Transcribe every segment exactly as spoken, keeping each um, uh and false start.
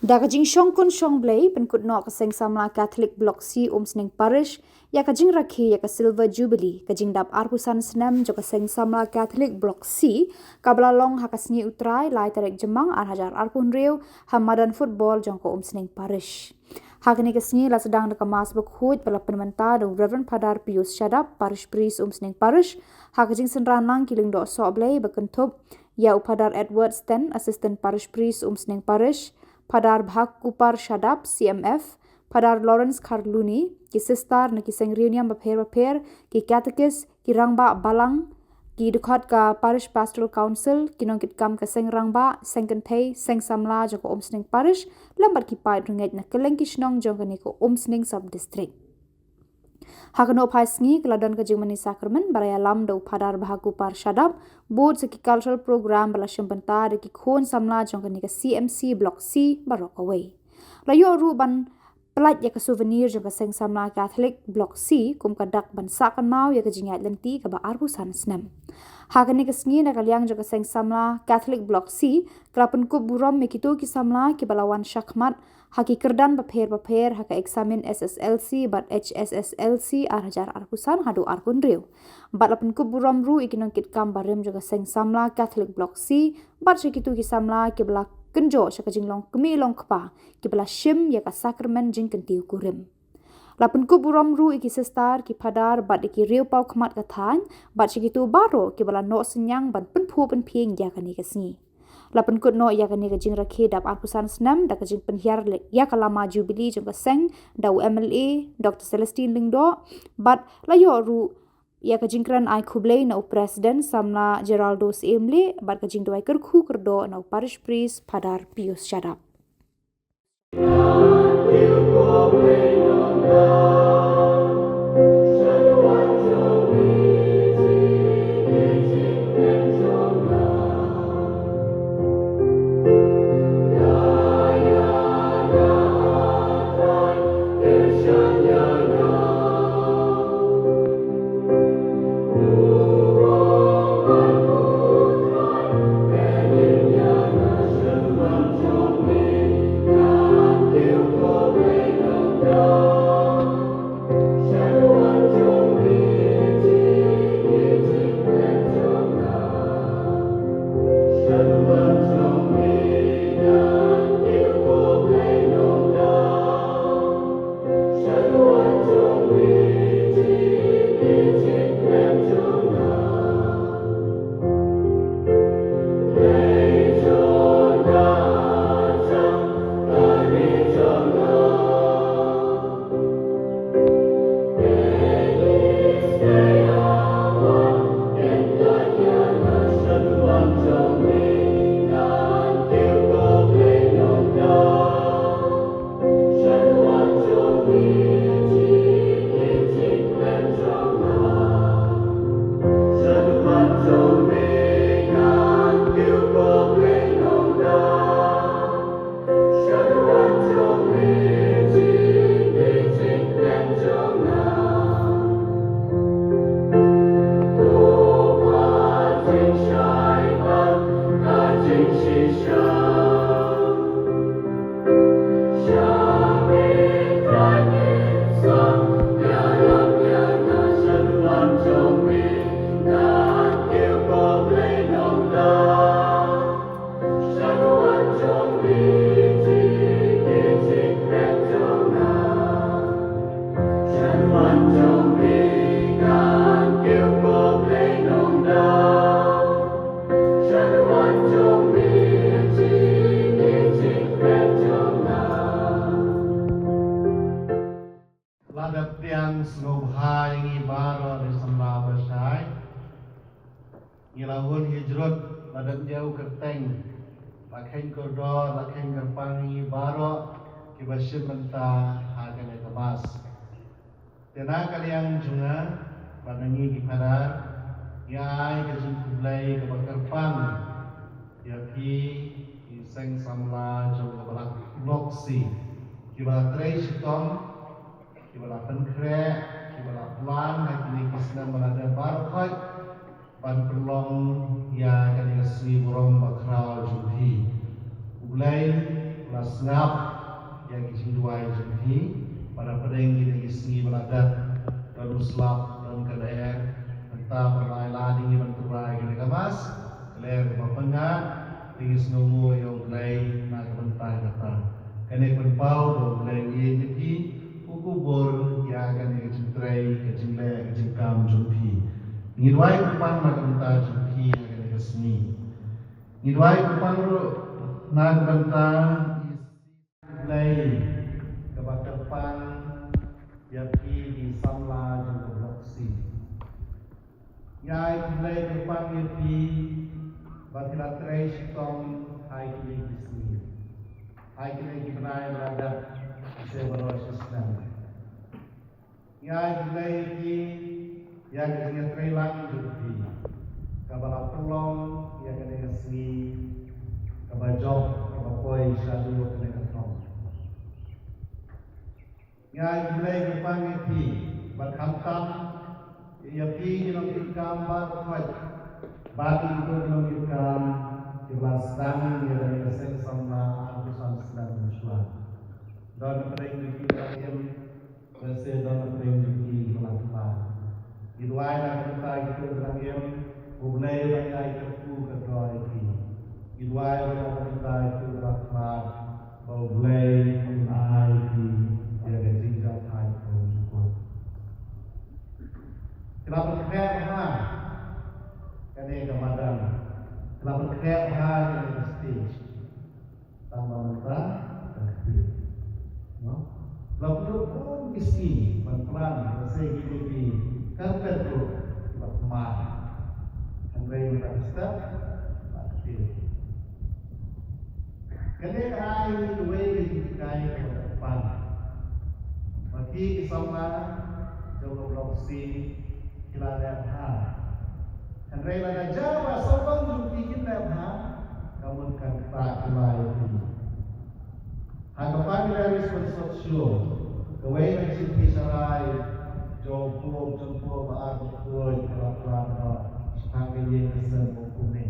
Da ka jingshongkun shongblei, pynkut noh ka Seng Samla Catholic Block C Umsning Parish ïa ka jingrakhe ïa ka Silver Jubilee, ka jingdap arphew san snem jong ka Seng Samla Catholic Block C, kaba la long ha ka sngi U Trai, lai tarik Jymmang, ar hajar arphew hynriew, ha madan football jong ka Umsning Parish. Ha kane ka sngi la sdang da ka Mass bakhuid ba la pynmynta da u Reverend Father Pius Shadap, Parish Priest Umsning Parish, ha ka jingsynran lang ki lyngdoh sohblei ba kynthup ïa u Father Edward Sten, Assistant Parish Priest Umsning Parish, Father Bhakupar Shadap, C M F, Father Lawrence Kharluni, ki sister na ki seng riewniam bapher bapher, ki katekis, ki rangbah balang, ki dkhot ka Parish Pastoral Council, ki nongkitkam ka seng rangbah, seng kynthei, seng samla jong ka Umsning Parish, lem bad ki paid rngeit na kylleng ki shnong jong kane ka Umsning Sub District. Ha kano phai sngi ka la don ka jingmane sakramen ba la ïalam da u Father Bhakupar Shadap, bud sa ki cultural program ba la shim bynta da ki khun samla jong kane ka C M C Block C baroh kawei. La ïoh ruh ban pyllait ïa ka souvenir jong ka Seng Samla Catholic Block C kum ka dak ban sah kynmaw ïa ka jingïaid lynti kaba arphew san snem. Ha kane ka sngi na ka liang jong ka Seng Samla Catholic Block C ka la pynkup burom ïa kito ki samla kiba la wan shakhmat ha ki kyrdan bapher bapher ha ka eksamin S S L C bad H S S L C ar hajar arphew san haduh arphew hynriew. Bad la pynkup burom ruh ïa ki nongkitkam barim jong ka Seng Samla Catholic Block C bad sha kito ki samla kiba la kynjoh sha ka jinglong kmie long kpa kiba la shim ïa ka sakramen jingkyntiew kurim. La pynkup burom ruh ïa ki sister, ki phadar bad ïa ki riewpaw khmat ka thaiñ bad sha kito baroh kiba la noh synñiang ban pynphuh pynphieng ïa kane ka sngi. La pynkut noh ïa kane ka jingrakhe dap arphew san snem da ka jingpynhiar ïa ka lama Jubilee jong ka seng da u M L A Doctor Celestine Lyngdoh bad la ïoh ruh ïa ka jingkren ai khublei na u President Samla Geraldo Syiemlieh bad ka jingduwai kyrkhu kyrdoh na u Parish Priest Father Pius Shadap. Lada pdiang sngewbha ïa ngi baroh ri samla bashai. Ngi la hun ngi jrut, la dep ñiew kyrteng, la kheiñ kordor, la kheiñ kyrpang ïa ngi baroh kiba shim bynta ha kane ka mass. Te na ka liang jong nga bad na ngi ki phadar, ngi ai ka jingkhublei kaba kyrpang ïa phi ki seng samla jong ka Block C kiba la trei shitom, kiba la pynkhreh, kiba la plan ha kine ki snem ba la dep baroh khoit ban pynlong ïa kane ka sngi burom bakhraw jong phi. U Blei u Ba sngap ïa ki jingduwai jong phi, ba hapdeng kine ki sngi ba la dep, don u slap, don ka lyer, mynta ba la ïa lad ïa ngi ban tyrwa ïa kane ka Mass, ka lyer kaba pyngngad, te ngi sngewnguh ïa U Blei na ka bynta kata. Kane ka pynpaw ba U Blei u ïeit ïa phi, u kubur ïa kane ka jingtrei, ka jingleh, ka jingkam jong phi. Ngi duwai kyrpang na ka bynta jong phi ha kane ka sngi. Ngi duwai kyrpang ruh na ka bynta i Blei kaba kyrpang ïa phi ki samla jong ka Block C. Ngi ai khublei kyrpang ïa phi ba phi la trei shitom ha kine ki sngi, ha kine ki bnai ba la dep, shisha baroh shisnem. Ngi ai khublei ïa phi ïa ka jingïatreilang jong phi kaba la pynlong ïa kane ka sngi kaba jop kaba poi shaduh kane ka thong. Ngi ai khublei kyrpang ïa phi bad khamtam ïa phi ki nongkitkam baroh khoit bad ïa kito ki nongkitkam kiba la sdang ïa kane ka seng samla arphew san snem mynshuwa. Don hapdeng jong phi ba la im, lehse don hapdeng jong phi ba la khlad. Ngi duwai na ka bynta kito ba dang im, U Blei un ai kyrkhu kyrdoh ïa phi. Ngi duwai ruh na ka bynta kito ba la khlad ba U Blei un ai ïa phi ïa ka jingjahthait kaba jukut. Ki la pynkhreh bha kane ka madan, ki la pynkhreh bha kane ka stage. Tang ba mynta ka kti. No? La pynlut bun ki sngi ban plan, ban sei kine ki carpet ruh kiba thymmai. Hynrei mynta ka step la kti. Kane ka ai ïa ngi kawei ka jinghikai kaba kyrpang. Ba ki, ki samla jong ka Block C ki la leh bha. Hynrei lada jia ba sawdong jong phi kin leh bha, ka mut kan ktah kylla ïa phi. Ha ka Family Response Roadshow, kawei na ki jingpyni sharai jong u Pope John Paul ba ar ba khuid ka la plan ba shaphang ka ïing ka sem ba kumne.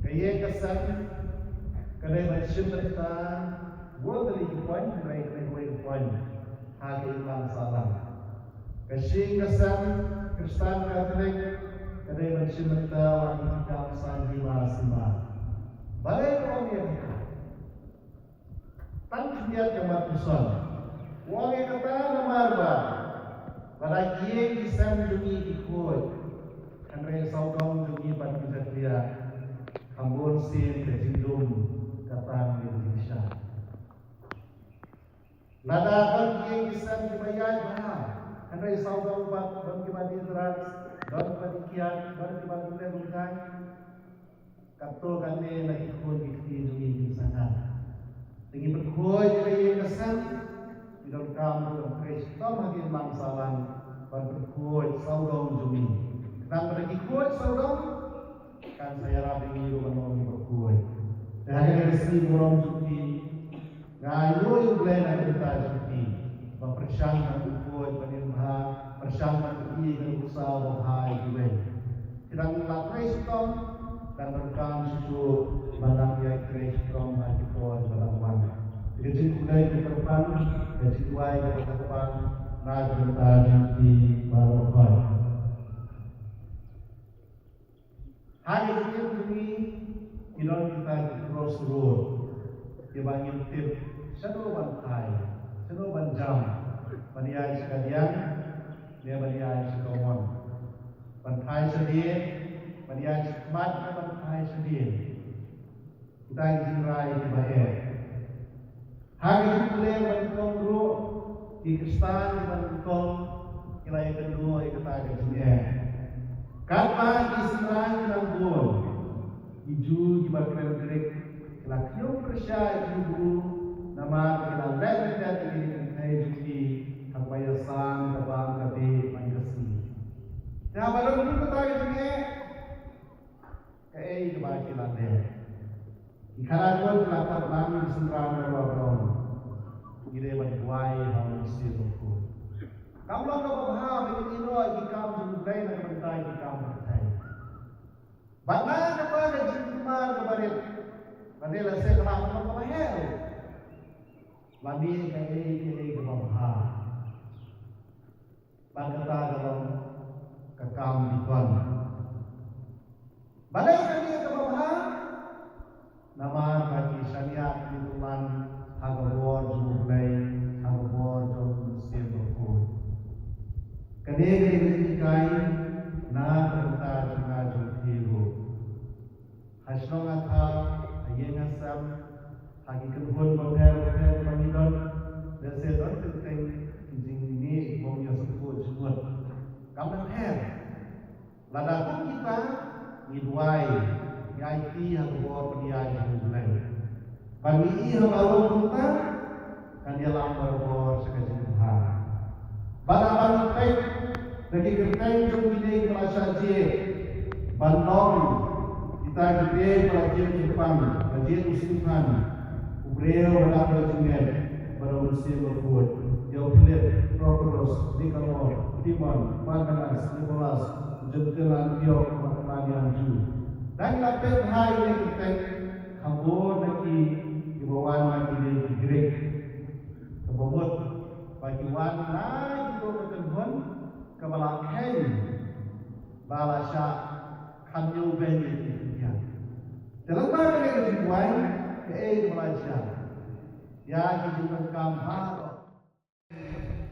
Ka ïing ka sem ka dei ban shim bynta, bun tylli ki point, hynrei kane kawei ka point ha ka imlang sahlang. Ka shing ka sem Khristan Katholik ka dei ban shim bynta wan ki kam san hima sima. Balei ka ong ïa kata? Tang khyndiat ka mat puson. U ong ïa kata namar ba lada ki ïing ki sem jong ngi ki khuid, hynrei sawdong jong ngi bad ki jakhlia, kham bun sien ka jingdum ka tang ïa ka jingshai. Lada don ki ïing ki sem kiba ïaid bha, hynrei sawdong bad don kiba die drugs, don kiba die kiad, don kiba die leh lungkai. Katto katne na ki khun ki kti jong ngi kin sangeh. Te ngi pynkhuid ïa ka ïing ka sem, ngi donkam ruh ban trei shitom ha ka imlang sahlang ban pynkhuid sawdong jong ngi. Khnang ba lada ki khuid sawdong, kan sa ïarap ïa ngi ruh ban long kiba khuid. Te ha kane ka sngi burom jong phi, nga ainguh ïa U Blei na ka bynta jong phi ba pyrshang ban khuid ban im bha, pyrshang ban ïohi ïa ka nuksa ba bha ïa kiwei. Phi dang lah trei shitom, dang donkam shuh shuh ban nang ïai trei shitom ha ki por ba dang wan. Ka jingkhublei ka kyrpang, ka jingduwai ka kyrpang na ka bynta jong phi baroh khoit. Ha ka jingim jong ngi ki don kita ki crossroad kiba ngim tip shano ban phai, shano ban jam, ban ïaid sha kadiang ne ban ïaid sha kamon, ban phai shadien, ban ïaid sha khmat ne ban phai shadien. Kita ki jingrai kiba eh. Ha ka jingpule ba nyngkong ruh, ki Khristan kiba nyngkong ki la ïakynduh ïa kata ka jingeh. Katba ki synran ki nang bun, ki Jiw kiba kren Grik ki la khñium pyrshah ïa ki Hibru namar ki la leh lyndet ïa ki jingkynthei jong ki ha kaba ïasam ka bam ka bieit man ka sngi. Te haba don ruh kata ka jingeh, kaei kaba ki la leh? Ki khynnah ki la khot lang ki synran baroh baroh, ngi dei ban buaid ha u Mynsiem Bakhuid. Kam long kaba bha ba ngin ïehnoh ïa ki kam jong U Blei na ka bynta ki kam pyrthei. Bad na kata ka jingkulmar kaba rit, lane lehse ka lah ban long kaba heh. Lane kaei kaei kaba bha. Bad kata ka long ka kam dikon. Balei kane kaba bha? Namar ba ki shaniah ki dulan ha ka bor jong U Blei, ha ka bor jong U Mynsiem Bakhuid. Kane ka dei ka jinghikai na ka bynta jong nga jong phi ruh. Ha shnong ha thaw, ha ïing ha sem, ha ki kynhun bapher bapher ba ngi don, lehse don teng teng ki jingmih bym ïasngewthuh jingmut. Kam da pher. Lada kum kita, ngi duwai, ngi aiti ha ka bor pynïaid jong U Blei. Ba ngi i ha baroh kumta, kan ïalam barabor sha ka jingbha. Bad haba ngi peit da ki kyrteng jong kine kiba la shah jied, ban long kita kiba la jied kyrpang, la jied u Stephan, u briew ba dap da ka jingngeit bad U Mynsiem Bakhuid, ïa u Philip, Prochorus, Nikanor, Timon, Parmenas, Nikolas, u jentil Antiok, bad u Nikanor. Da ngi la peit ha ine i kyrteng, kham bun na ki kiba wan na ki dei ki Grik. Kaba mut ba ki wan na kito ki kynhun kaba la kheiñ ba la shah kham ñiewbeiñ ïa ki Khristan. Te lyngba kane ka jingduwai, kaei kaba la jia? Ïa ki jingdonkam baroh.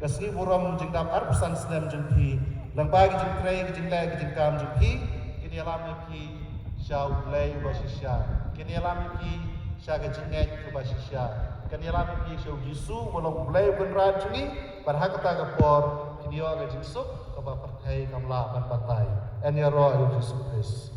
Ka sngi burom jingdap arphew san snem jong phi, lyngba ki jingtrei, ki jingleh, ki jingkam jong phi, kin ïalam ïa phi sha U Blei uba shisha. Kin ïalam ïa phi sha ka jingngeit kaba shisha. Kin ïalam ïa phi sha U Jisu uba long U Blei U Kynrad jong ngi, bad ha kata ka por kin ïoh ka jingsuk kaba pyrthei kam lah ban batai. Yn ïaroh ïa U Jisu Khrist.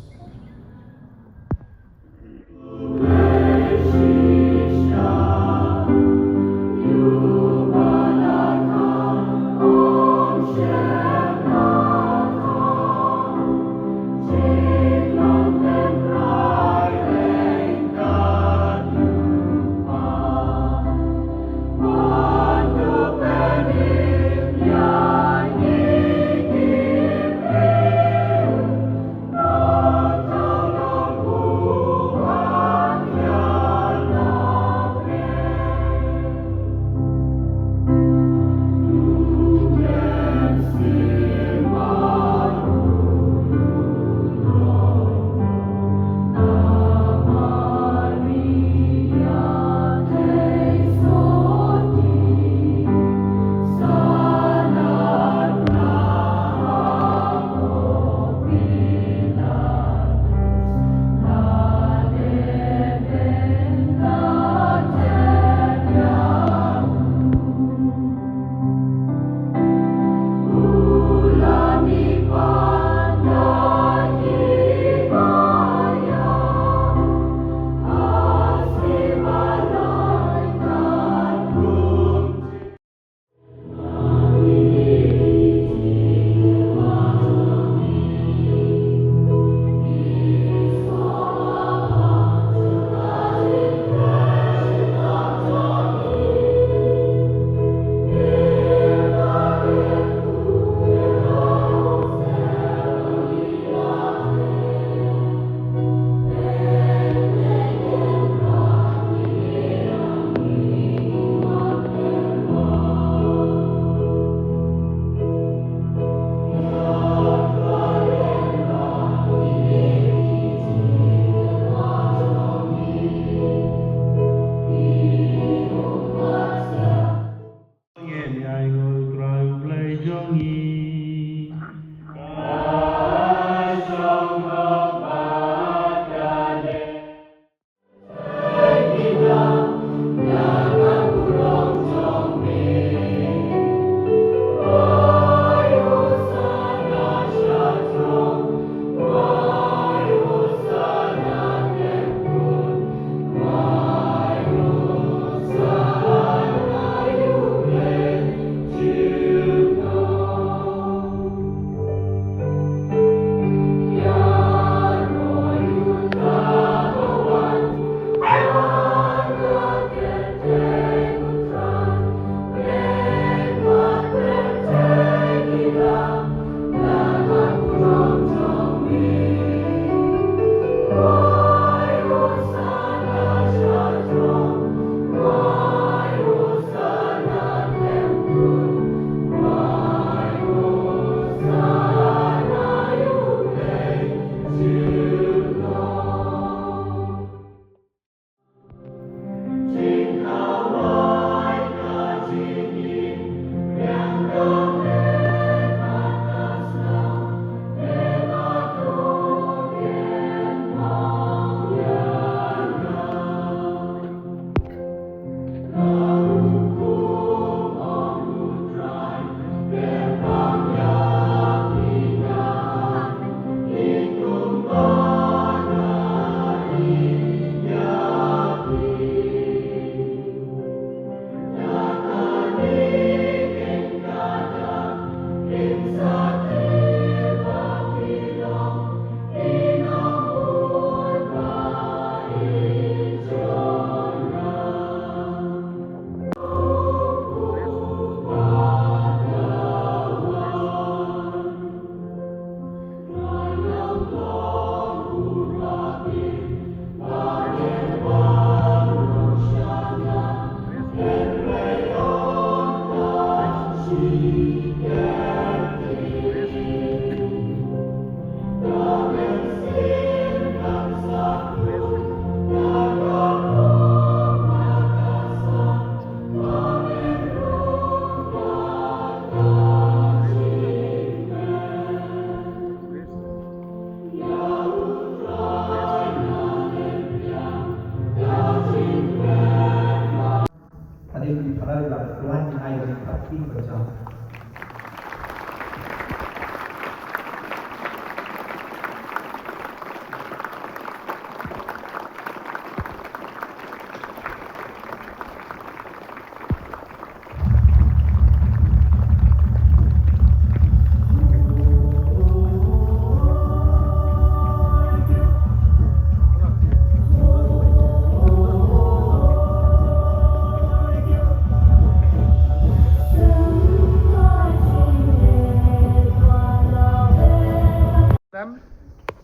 Tem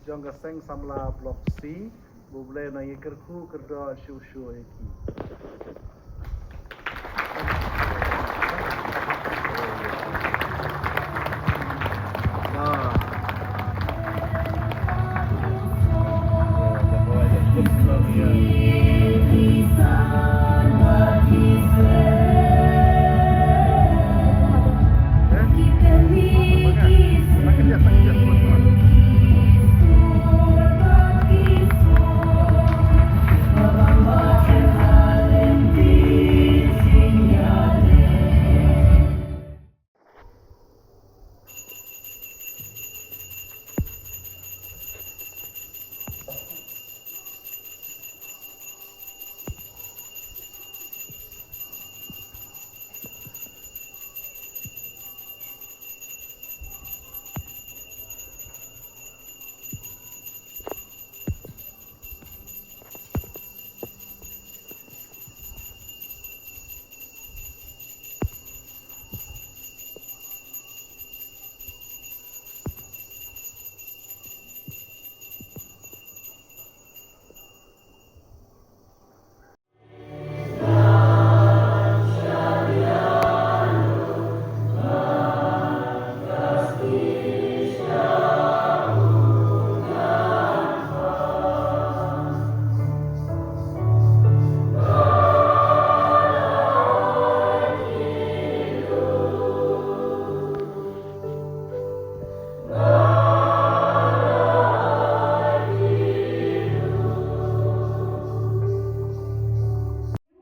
jong ka Seng Samla Block C, U Blei un nang ïa kyrkhu kyrdoh shuh shuh ïa ki.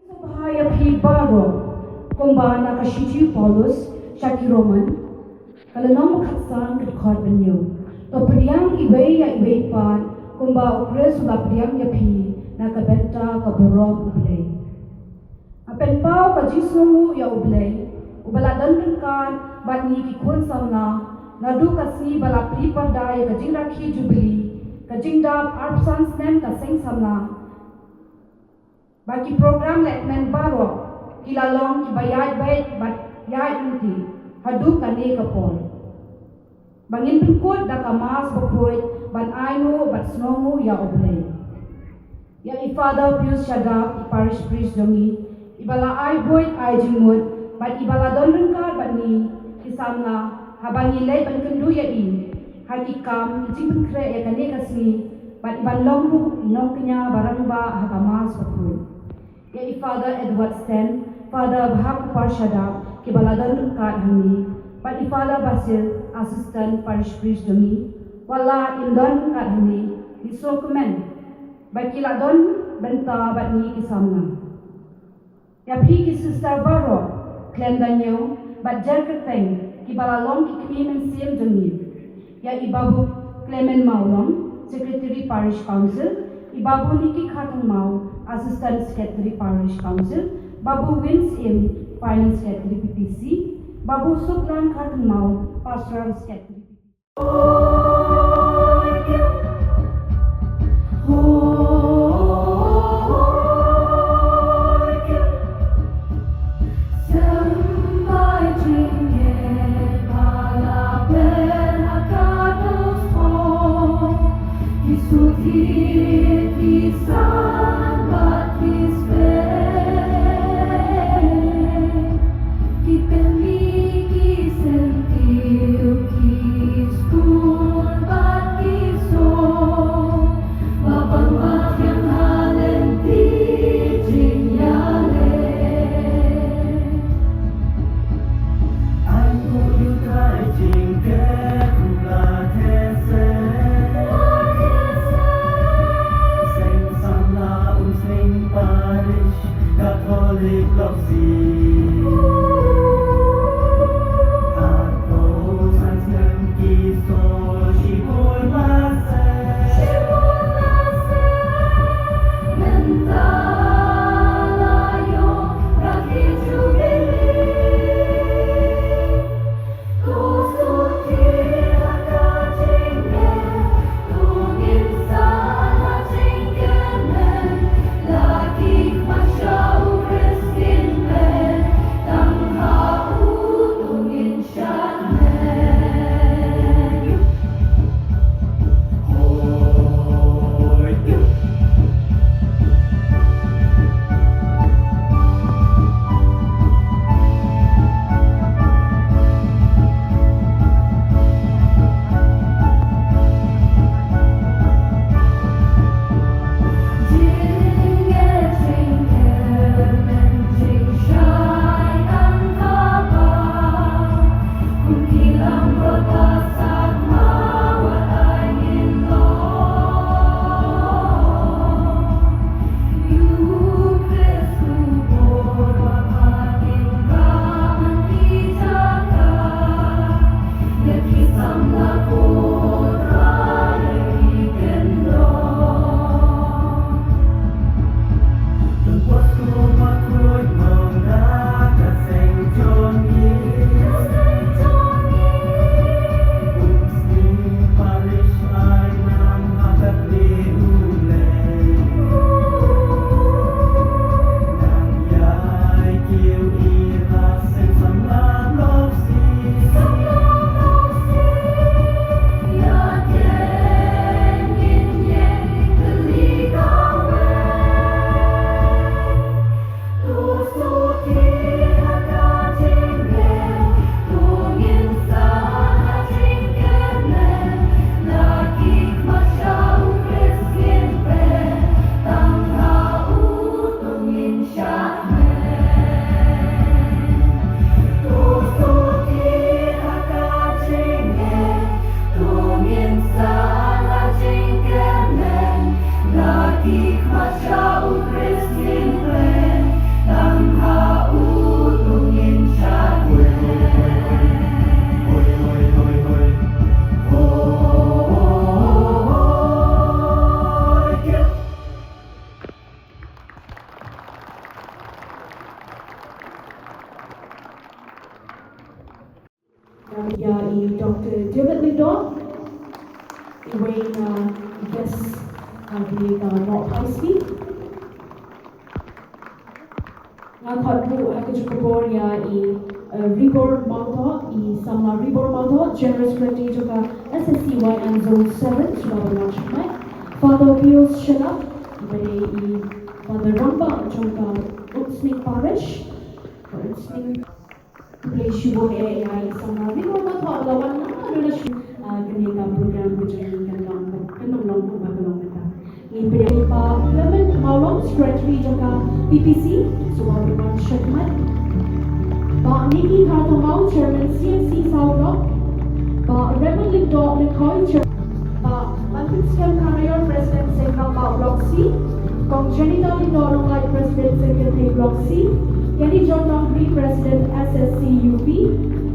Sngewbha ïa phi baroh, kumba na ka shithi u Paulus sha ki Roman, ka lynnong ba khatsan, ka dkhot ba hynñiew. To pdiang iwei ïa iwei pat, kumba u Khrist u la pdiang ïa phi na ka bynta ka burom U Blei. Nga pynpaw ka jingsngewnguh ïa U Blei, uba la don ryngkat bad ngi ki khun samla, naduh ka sngi ba la plie parda ïa ka jingrakhe Jubili, ka jingdap arphew san snem ka Seng Samla. Ba ki program lehkmen baroh ki la long kiba ïaid beit bad ïaid lynti haduh kane ka por, ba ngin pynkut da ka Mass bakhuid ban ainguh bad sngewnguh ïa U Blei. Ïa i Father Pius Shadap, i Parish Priest jong ngi, iba la ai buit ai jingmut bad iba la don ryngkat bad ngi ki samla haba ngi leit ban kynduh ïa i ha ki kam ki jingpynkhreh ïa kane ka sngi, bad iban long ruh i nongkñia ba rangbah ha ka Mass bakhuid. Ïa i Father Edward Sten, Father Bhakupar Shadap, kiba la don ryngkat hangne, bad i Father Basil, Assistant Parish Priest jong ngi, wat la im don ryngkat hangne, ngi sngewkmen ba ki la don bynta bad ngi ki samla. Ïa phi ki sister baroh, khlem da ñiew bad jer kyrteng, kiba la long ki kmie mynsiem jong ngi. Ïa i Babu Clement Mawlong, Secretary Parish Council, i Babu Nicky Khartangmaw, Assistant Secretary Parish Council, Babu Vince Im, Finance Secretary P P C, Babu Suklang Khartangmaw, Pastoral Secretary P P C. Catholic Block C. Ïa i Doctor David Lyngdoh, iwei na i guest, uh, kane ka Mohphai Sngi. Nga khot ruh ha ka juh ka por ïa i, uh, Ribor Mawdoh, i samla Ribor Mawdoh, General Secretary jong ka S S C Y M Zone seven, shuwa ban wan shakmat. Father Pius Shenap, iba dei i Father rangbah jong ka Umsning Parish, ka Umsning. Khublei shibun eh ïa i samla Ribor Mawdoh ba la wan na ka duna shu, ah, kane ka program ka jong ngi kan long, kan long kumba ka long mynta. Ngi pdiang ïa i Bah Clement Mawlong, Secretary jong ka P P C, shuwa ban wan shakmat. Bah Nicky Kharthomaw, Chairman C N C Sawdong. Bah Raymond Lyngdoh Lyngkhoi, Chairman. Bah Banphinskem Kharnaior, President Seng Rangbah Block C. Kong Janita Lyngdoh Nonglait, President Seng Kynthei Block C. Kenny John Nongri, President S S C U P.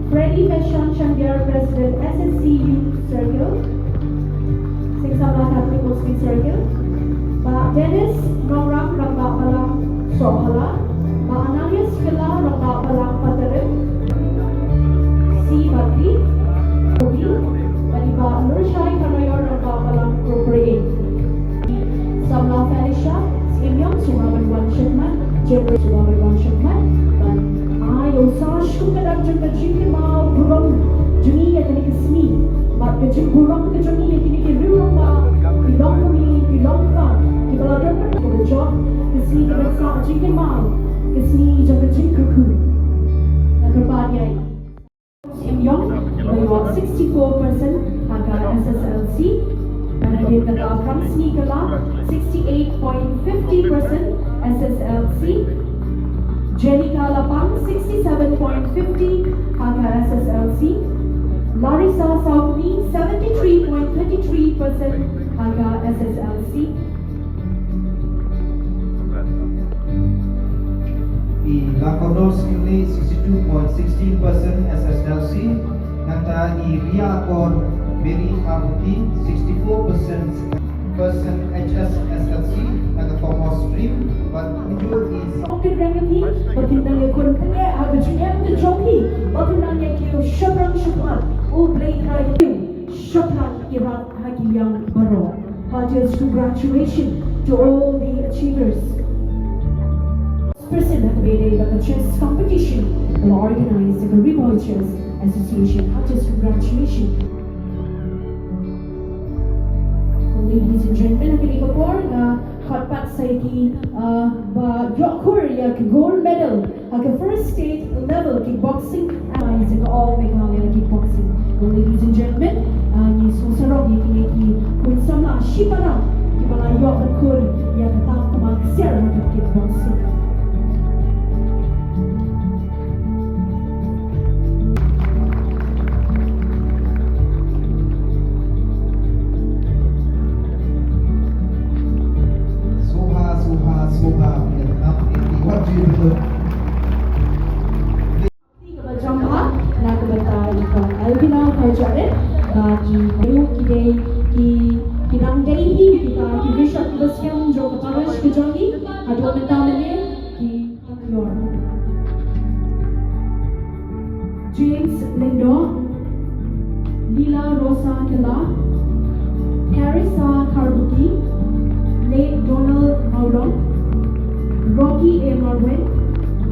Freddy Feshan Shandiar, President S S C Youth Circle, Seng Samla Catholic Muslim Circle. Bah Dennis Nongrang, Rangbah Balang Sohla. Bah Ananias Shylla, Rangbah Balang Patarim C bad D. Bad i Bah Lurshai Kharnaior, Rangbah Balang Khrukbrei. Samla Felicia Syiemiong, shuwa ban wan shakmat. Jember, shuwa ban wan shakmat. Bad ai ïa u sa shu ka dang jong ka jingkynmaw burom jong ngi ïa kane ka sngi. Bad ka jingburom ka jong ngi ïa kine ki riew rangbah, ki longkmie, ki longkpa, kiba la don ban ka jong ka sngi, ka ban sah jingkynmaw, ka sngi jong ka jingkyrkhu. Nga kyrpad ïa i Syiemiong, ba ïoh sixty-four percent ha ka S S L C. Bad hadien kata Prangsngi Kylla, sixty-eight point fifty percent S S L C. Jenica Lapang, sixty-seven point fifty ha ka S S L C. Larissa Sawkni, seventy-three point thirty-three percent ha ka S S L C. I Lakodos Kinley, sixty-two point sixteen percent S S L C. Nangta i Ria Kor Mary Kharbuki, sixty-four percent, percent H S S L C na ka Thomas Stream, bad uju i Ong kin reng ïa phi ba kin nang ïakhun pyneh ha ka jingim ka jong phi, ba kin nang ïa kiew shaphrang shaphrang. U Blei Trai ïa kiew shaphrang, i rat ha ki liang baroh. Heartiest congratulations to all the achievers. Person ha kaba ïadei bad ka chess competition ba la organize da ka Ri Bhoi Chess Association. Heartiest congratulations. Well, ladies and gentlemen, ha kane ka por nga khot pat sa ïa ki, uh, ba ïoh khur ïa ka gold medal ha ka first state level kickboxing, ah, ïa ka All Meghalaya Kickboxing. Well, ladies and gentlemen, ah, ngi sngewsarong ïa kine ki khun samla shipara kiba la ïoh ban khur ïa ka tam kaba ksiar ha ka kickboxing. Sngewbha, sngewbha, sngewbha. What do you do? Kaba jam bha na ka bynta i Kong Elvina Kharjahrit, ba ki briew ki dei ki, ki dang dei hi kita ki bishop kiba skhem jong ka parish ka jong ngi. Haduh mynta mynne ki James Lyngdoh, Lila Rosa Kylla, Carissa Kharbuki, Nate Donald Mawlong, Rocky A Marwin,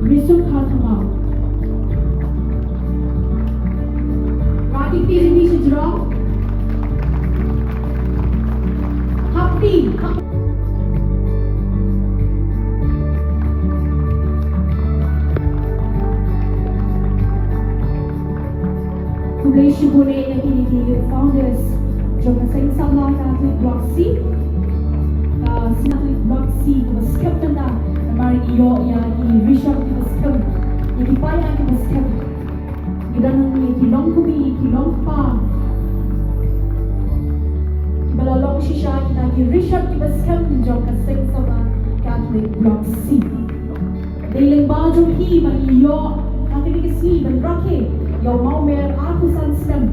Risuk Kharthomaw. Rocky P G P Sejrong. Happy. Khublei shibun ïa kine ki founders jong ka Seng Samla Catholic Block C. Ka Catholic Block C kaba skhem mynta namar ngi ïoh ïa ki rishap kiba skhem, ïa ki paidbah kiba skhem. Ngi don hangne ki longkmie, ki longkpa kiba la long shisha kita ki rishap kiba skhem jong ka Seng Samla Catholic Block C. Dei lyngba jong ki ba ngi ïoh ha kane ka sngi ban rakhe ïa u mawmer arphew san snem.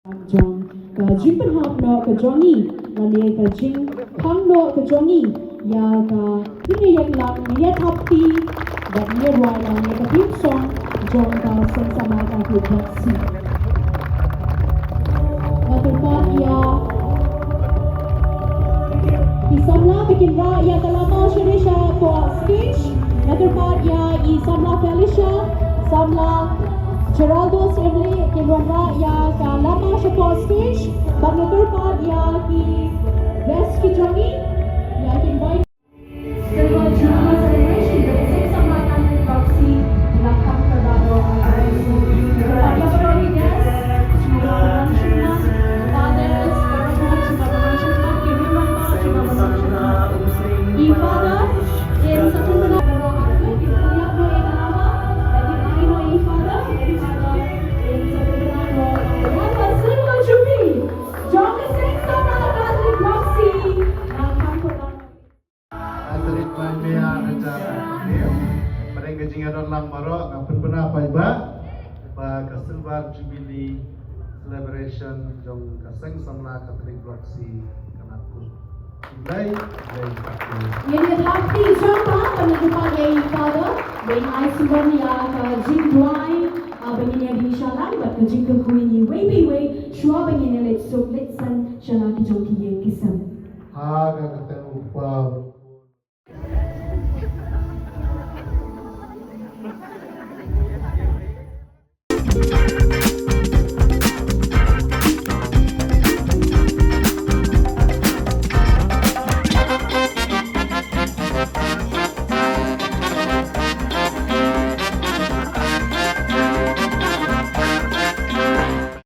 jong ka jingpynhap noh ka jong ngi lane ka jingkhang noh ka jong ngi ïa ka jingïalang ïa thapti bad ïa rwai lang ïa ka theme song jong ka Seng Samla Catholic Block C. Nga kyrpad ïa i samla ba kin rah ïa ka lama sha sha poh stage. Nga kyrpad ïa i samla Felicia, samla Geraldo Emily kin wanrah ïa ka lama sha poh stage. Bad nga kyrpad ïa ki guest ki jong ngi ïa kin bai. Silver Jubilee Celebration, the Seng Samla Catholic Block C, la kham kyrdan noh. Kyrpad ïa baroh ki guest, sngewbha ban wan shim bam. Fathers, baroh sngewbha ban wan shim bam, ki ruh ban wan shim bam, ban wan shim bam. I Father, in sa pynbna baroh arngut, ki pynïap noh ïa ka lama, bad ki ai noh i Father, i Father, in sa pynbna noh ïa ka Silver Jubilee jong ka Seng Samla Catholic Block C, la kham kyrdan noh. Tarik laiphew hajar hynriew. Pdeng ka jingïadon lang baroh nga pynbna paidbah ba ka Silver Jubilee Celebration jong ka Seng Samla Catholic Block C ka la kut. Khublei, khublei, khublei. Ngin ïa thap kti jong ka, ban ïa kyrpad ïa i Father, ban ai sngewbha ïa ka jingduwai, ah, ban ïa dei sha lang bad ka jingkyrkhu ïa ngi wei pa wei, shuwa ban ïa leit suk leit san sha la ki jong ki ïing ki sem. Ha ka kyrteng u Kpa